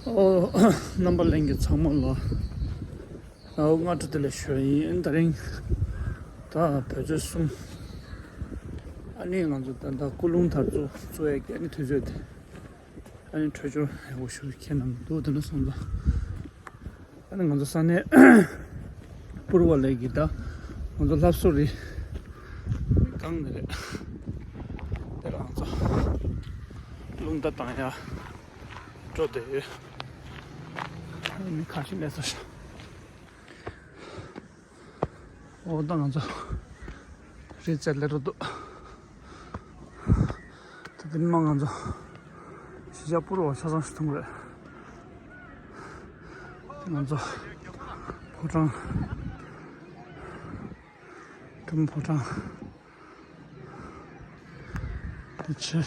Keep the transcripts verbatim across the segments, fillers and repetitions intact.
ཨོ། རྣམ་པ་ལྷན་རྒྱས་ཚང་མ་ལ། ཨོ། སྔ་དྲོ་བདེ་ལེགས་ཞུ་ཡིན། དེ་རིང་ད་བོད་ཚེས་གསུམ། ཨ་ནི་ང་ཚོ་ད་ལྟ་ཀུན་སློང་དར་ཚོ་གཙོ་ཡ་གི་ཨ་ནི་དུས་ཚོད་དེ། ཨ་ནི་འཕྲོད་སྦྱོར་ཡག་པོ་ཞུ་ཁྱེད་རྣམས་འདུག་དེ་ནས་སོང་ཙང་། ཨ་ནི་ང་ཚོ་ས་གནས་པུར་བ་ལེགས་ཀྱི་ད་ང་ཚོ་ལྷ་བཟོ་རི་སྒང་ནས་རེད། དེ་ལ་ང་ཚོ་རླུང་རྟ་བཏང་ཡ་འགྲོ་བསྡད་ཡོད། ཨ་ནི་ཁ་ཤས་སླེབས་ཚར་ཤག་ཨོ་ད་ང་ཚོ་རི་རྩེ་ལ་འགྲོ་འདུག་ད་དེ་མ་ང་ཚོ་གཞིས་ཆགས་པུར་བ་ཆ་ཚང་ཞིག་མཐོང་གི་རེད། དེ་ང་ཚོ་ཕོ་བྲང་ཀྲུང་ཕོ་བྲང་། དེ་ཕྱིར་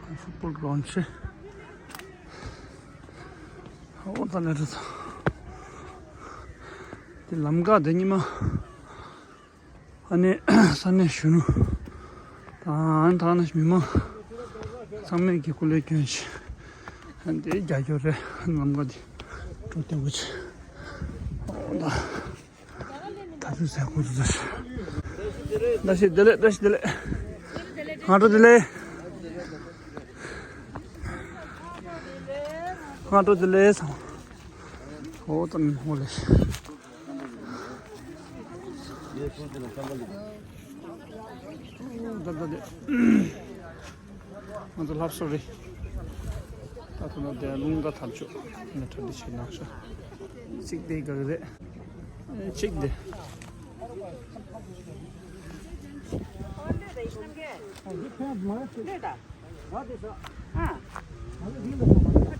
ཧྥུ་ཊི་བོལ་གྲོང་ཁྱེར། ཨོ་ད་ལས་རེད། དེ་ལམ་ཁ་དེ་ཉི་མ་ཨ་ནི་ས་གནས་གཞོན་ནུ་དང་ད་ནི་མི་མང་ཚང་མས་ཀྱི་སྐུ་ལས་སྐྱོན་ཞིག་ཨ་ནི་དེ་རྒྱ་སྐྱོར་རེད། ལམ་ཁ་དེ་འགྲོ་བདེ་པོ་ཆེ། ཨོ་ད། ད་དུས་ཟས་གོ་དུས་ཟ། བཀྲ་ཤིས་བདེ་ལེགས། བཀྲ་ཤིས་བདེ་ལེགས། སྔ་དྲོ་བདེ་ལེགས། སྔ་དྲོ་བདེ་ལེགས། ཨོ་ད་ནི་ཧོ་ལེ། ད་ད་དེ། ང་ཚོ་ལྷ་བཟོ་རི། ད་ཐོག་ན་དེ་རླུང་རྟ་དར་ལྕོག་ནས་གྲ་སྒྲིག་བྱེད་གནང་ཤག་གཅིག་དེ་ག་གི་རེད། གཅིག་དེ།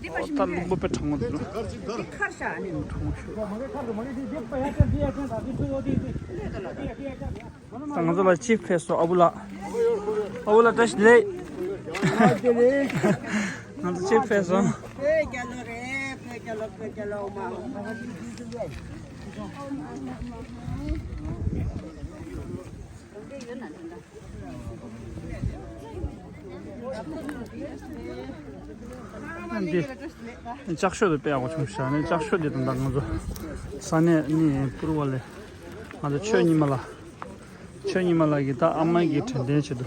ད་རླུང་པོ་དཔེ་གྲང་མོ་འདུག་ད་ང་ཚོ་ལ་ཅིབ་ཕེབས་སོང་ཨ་བུ་ལགས། ཨ་བུ་ལགས་བཀྲ་ཤིས་བདེ་ལེགས། ང་ཚོ་ཅིབ་ཕེབས་སོང་། འདི་ལྕགས་ཤོག་དེ་དཔེ་ཡག་པོ་བྱུང་ཤག་ནི་ལྕགས་ཤོག་འདི་དང་ད་ང་ཚོ་ས་གནས་ནི་པུར་བ་ལས་ང་ཚོ་ཆོས་ཉི་མ་ལགས། ཆོས་ཉི་མ་ལགས་ཀྱིས་ད་ཨ་མ་གི་དྲན་རྟེན་ཆེད་དུ་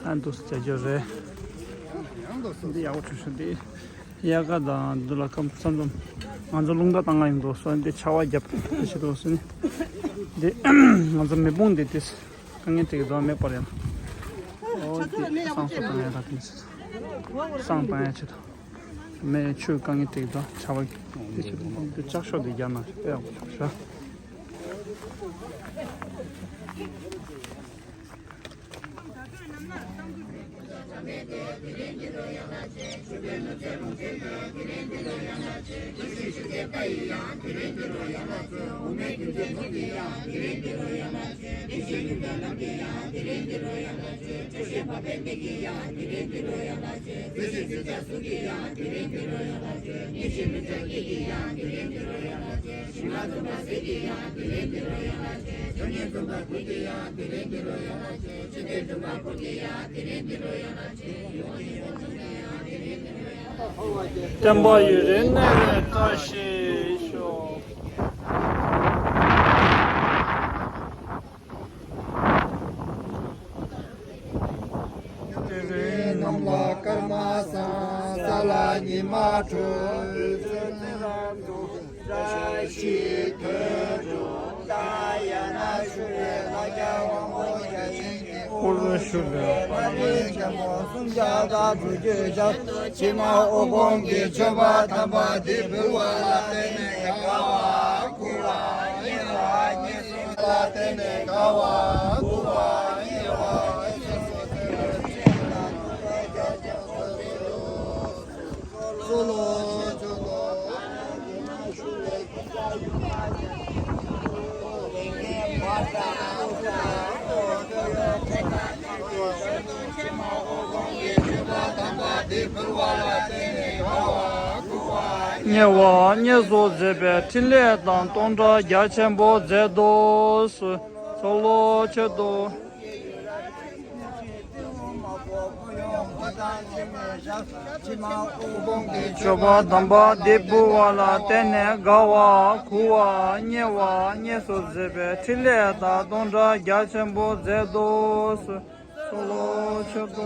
ཨ་འདུག་སེ་བྱ་རྒྱུ་རེད། འདི་ཡག་པོ་བྱུང་ཤག་འདི། དབྱར་ཁ་དང་འདི་ལ་ཁམས་མཚམས་མཚམས་ང་ཚོ་རླུང་རྟ་བཏང་ག་ཡོང་དུས་སོ་འདི་ཆར་པ་བརྒྱབ་ཤི་འདུག་སོ་ནི། འདི་ང་ཚོ་མེ་དཔུང་འདི་དེ་དཀའ་ངལ་འཕྲད་ཀྱི་འདུག་མེ་འབར་ཡང་། ཨོ་འདི་བསང་གསོལ་བཏང་ཡ་དང་དེ་བསང་བཏང་ཡ་ཆེད་དུ་མེ་ཆུ་དཀའ་ངལ་འཕྲད་ཀྱི་འདུག་ཆར་པ་དེ་ཆེད་དུ་འདི་ལྕགས་ཤོག་འདི་རྒྱག་ན་དཔེ་ཡག་པོ་ཆགས་ཤག་བསྟན་པ་ཡུན་རིང་གནས་པའི་བཀྲ་ཤིས་ཤོག་དེ་རིང་གནམ་ལ་སྐར་མ་བཟང་། ས་ལ་ཉི་མ་དྲོས། བདེ་ལེགས། བཀྲ་ཤིས་དོན་འགྲུབ། ད་ཡ་ན་ཤུ་རེ་ལ་རྒྱ་དབང་པོ་རྒྱ་ཆེན་གྱི་སྐུ་རུ་ཞུ་རེ། ཕ་རོལ་ཆེན་པོ་སུམ་བརྒྱ་དང་དྲུག་ཅུ་ཞབས། ཕྱི་མ་ཨོ་དགོན་གྱི་མཆོད་པ་དམ་པ་འདི་ཕུལ་བ་ལ་བརྟེན་ནས་དགའ་བ་མགུ་བ་མཉེས་པ་མཉེས་སོ་ལ་བརྟེན་ནས་དགའ་བ་མགུ་བ་མཉེས་པ་མཉེས་སོ། མཉེས་པ་མཉེས་སོ་མཛད་པའི་ཕྲིན་ལས་དང་སྟོང་ཕྲག་རྒྱ་ཆེན་པོ་མཛད་དུ་གསོལ་ལོ། མཆོད་དོ། སྤྱོད་པ་དམ་པ་འདི་འབུལ་བ་ལ་བརྟེན་ནས་དགའ་བ་མགུ་བ་མཉེས་པ་མཉེས་སོ་མཛད་པའི་ཕྲིན་ལས་དང་སྟོང་ཕྲག་རྒྱ་ཆེན་པོ་མཛད་དུ་གསོལ་ལོ། མཆོད་དོ།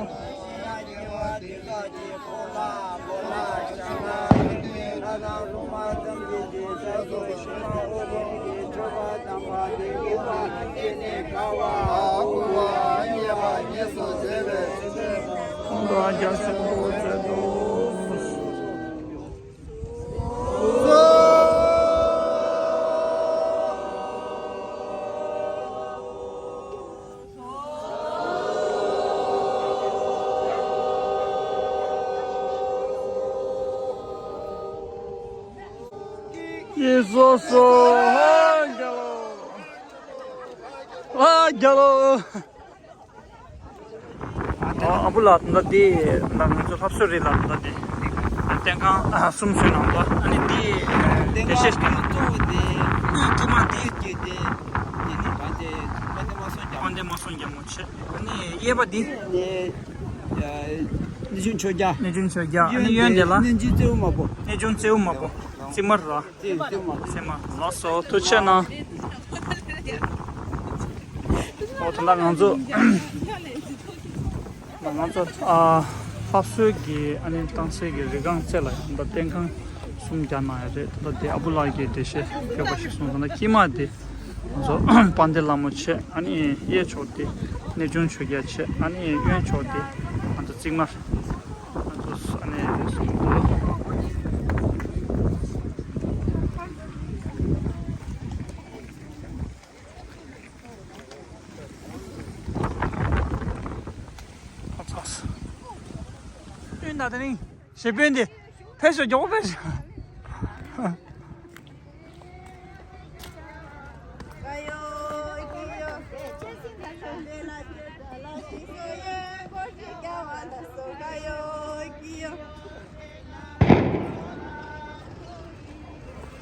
ཡེ་སོ་སོ། ཧ་རྒྱལ་ལོ། ཧ་རྒྱལ་ལོ། ཨ་ཨ་བུ་ལགས་ད་ལྟ་དེ་ད་ང་ཚོ་ལྷ་གསོལ་རི་ལ་ད་ལྟ་དེ་རྟེན་ཁང་གསུམ་བཟོས་གནང་འདུག་ཨ་ནི་དེ་རྟེན་ཁང་གཙོ་བོ་དེ་ཀྱི་མ་དེ་སྐྱེས་ཏེ་དེ་ནི་ད་དེ་དཔལ་ལྡན་མ་སོང་རྒྱ་མོ། དཔལ་ལྡན་མ་སོང་རྒྱ་མོ་ཆེ། ཨ་ནི་གཡས་པ་འདི། གནས་ཆུང་ཆོས་རྒྱལ། གནས་ཆུང་ཆོས་རྒྱལ། ཨ་ནི་གཡོན་དེ་ལ། གནས་ཆུང་རྩེའུ་མ་པོ། གནས་ཆུང་རྩེའུ་མ་པོ། རྩེ་མ་ར། རྩེ་མ། རྩེ་མ། ལགས་སོ། ཐུགས་རྗེ་གནང་། ཨོ་ད་ལྟ་ང་ཚོ། ང་ཚོ་ཨ་ལྷ་གསོལ་གྱི་ཨ་ནི་རྟེན་གསལ་གྱི་རི་སྒང་རྩེ་ལ་ཡང་ད་རྟེན་ཁང་གསུམ་རྒྱག་གནང་ཡ་རེད། ད་ལྟ་དེ་ཨ་བུ་ལགས་ཀྱིས་འགྲེལ་བཤད་བརྒྱབ་པ་ཞིག་གསུངས་སོང་། ད་དཀྱིལ་མ་དེ་ང་ཚོ་དཔལ་ལྡན་ལྷ་མོ་བྱས། ཨ་ནི་གཡས་ཕྱོགས་དེ་གནས་ཆུང་ཆོས་རྒྱལ་བྱས། ཨ་ནི་གཡོན་ཕྱོགས་དེ་ང་ཚོ་རྩིག་དམར། ང་ཚོ་ཨ་ནི་གསུམ་འདུག་ཨ་ཚ། ཨེ་ན་དེ་རིང་གཞས་དཔོན་དེ་ཕེབས་ཤོག་མགྱོགས་པོ་ཕེབས་ཤོག་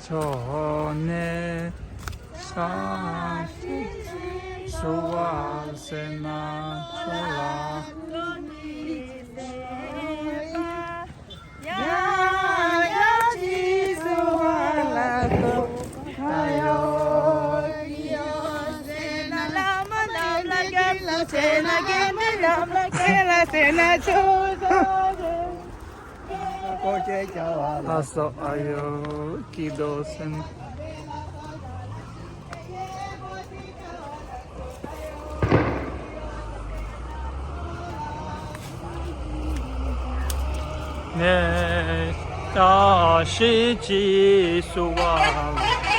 ཕྱོགས་ནས་ས་གཞི་བསུ་བ་ཟེར་ན་ཆོག་ལ། ལགས་སོ། ཨ་ཡོ་སྐྱིད་དོ་སེམས། ནས་བཀྲ་ཤིས་ཀྱི་བསུ་བ།